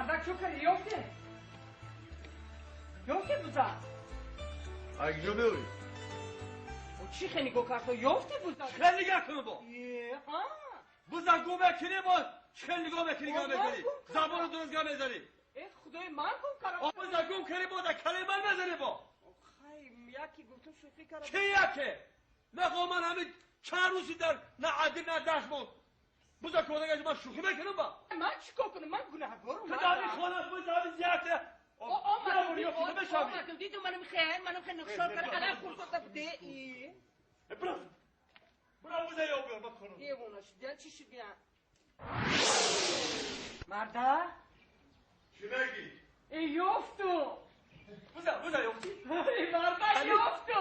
Мардак чӣ кардӣ? Ёфте? Ёфте буза? Агҷо меоӣ? Чӣ хе нигоҳ кард? Ёфте буза? Чӣ хел нигоҳ кунам бо? Ҳа? Буза гум мекунӣ бо? Чӣ хел нигоҳ мекунӣ, гап мезанӣ? Забону дуруст гап мезанӣ? Э, худои ман гум кардам. Буза гум кардӣ бо, дар калаи ман мезанӣ бо? Хай, яке гуфтум, шӯхӣ кардам. Ки яке? Мехоҳам ман ҳамин чанд рӯзи дар на адил, на дашт монд. Буза кодагаш ман шӯхӣ мекунам ба? Ман чӣ кор кунам? Ман гунаҳкорам. Ту дар ин хона буза ҳамин зиёда. Омадам, дидум, манам хел, манам хел нақшор кард, алаф хӯрд, де. Бирав. Бирав буза ёб биёр, ман корам. Девона шудиям, чӣ шудиям? Марда? Чӣ мегӣ? Э, ёфту. Буза, буза ёфтӣ? Э, марда, ёфту.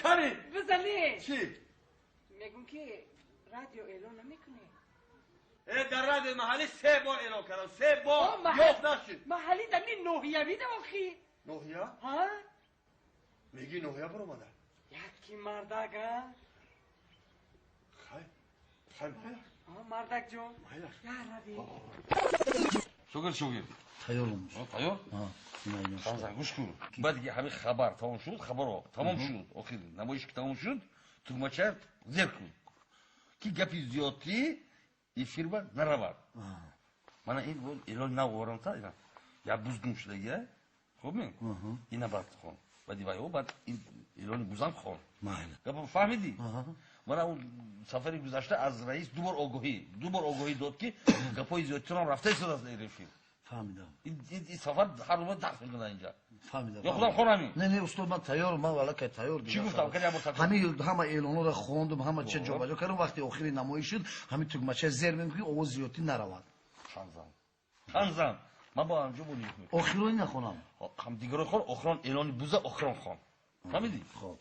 Кани? Буза не. Чӣ? Мегум ки радио эълон намекунӣ? Э, дар радиои маҳаллӣ се бор эълон кардам, се бор ёфт нашуд. Маҳаллӣ дар ни ноҳиявӣ да охи. Ноҳия? Ҳа? Мегӣ ноҳия баромада? Яки мардак, а? Хай, хай, майлаш. Мардак ҷон. Майлаш. Я рави. Шогирд, шогирд. Тайёрам. Тайёр? Ҳа. Гӯш кун. Баъд ки ҳамин хабар тамом шуд, хабарро тамом шуд, охир намоиш ки тамом шуд, тугмача зер кун. Ки гапи зиёдтӣ эфирба наравад. Мана ин эълон нав овардам, ина. Я буз гум шудагия. Хуб ми? Ина баъд хон. Баъди вай баъд ин эълони бузам хон. Майли. Гапа фаҳмидӣ? Мана он сафари гузашта аз раис ду бор огоҳӣ дод, ки гапҳои зиёдтирам рафта истодааст дар эфир. Фаҳмидам. Ин сафар ҳар рӯз дарс мекунад инҷа. Фаҳмидам. Ё худам хонам? Не, не, устод, ман тайёрам, ман валлакай тайёр. Чӣ гуфтам? Кани як бор. Ҳамин ҳама эълонҳоро хондум, ҳама чиз ҷобаҷо кардам, вақти охири намоиш шуд, ҳамин тугмача зер мекунӣ, ки овоз зиёдтӣ наравад. Ханзан. Ханзан. Ман бо анҷо бо нигоҳ мекунам. Охирони нахонам. Ҳам дигаро хон, охирон эълони буза охирон хон. Фаҳмидӣ? Хоб.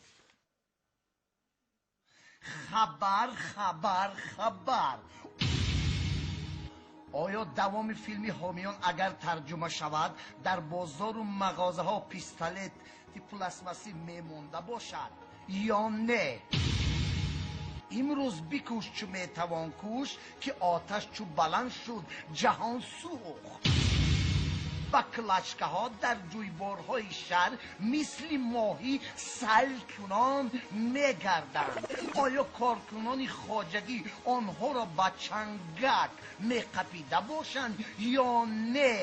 Хабар, хабар, хабар. Оё давоми филми «Ҳомиён» агар тарҷума шавад, дар бозору мағозаҳо пистолети пластмассӣ мемонда бошад ё не? Имрӯз бикӯш, чу метавон кӯш, ки оташ чу баланд шуд, ҷаҳон сӯхт. Баклажкаҳо дар ҷӯйборҳои шаҳр мисли моҳӣ сайлкунон мегарданд. Оё коркунони хоҷагӣ онҳоро ба чангак меқапида бошанд ё не?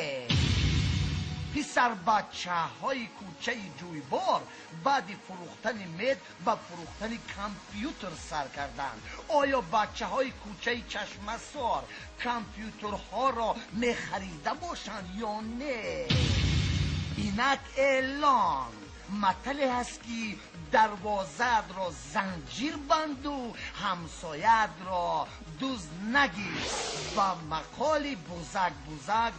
Писарбачаҳои кӯчаи ҷӯйбор баъди фурӯхтани мед ба фурӯхтани компютер сар карданд. Оё бачаҳои кӯчаи Чашмасор компютерҳоро мехарида бошанд ё не? Инак эълон. Матале ҳаст, ки дарвозаатро занҷир банду ҳамсояатро дузд нагир. Ба мақоли «бузак, бузак,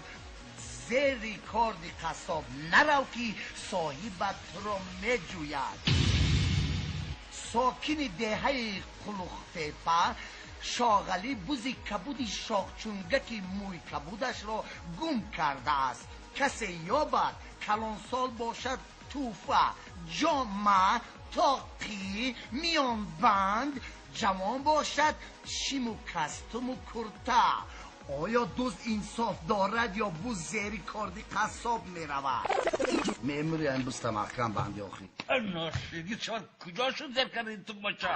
зери корди қассоб нарав, ки соҳибат туро меҷӯяд». Сокини деҳаи Қулухтепа Шоғалӣ бузи кабуди шохчунгаки мӯй кабудашро гум кардааст. Касе ёбад, калонсол бошад, тӯҳфа: ҷома, тоқӣ, миёнбанд, ҷавон бошад, шиму кастуму курта. Оё дузд инсоф дорад ё буз зери корди қассоб меравад? Мемури ин бузта маҳкам банди охи. Ношиди, чавад, куҷо шуд зер карди тугмача?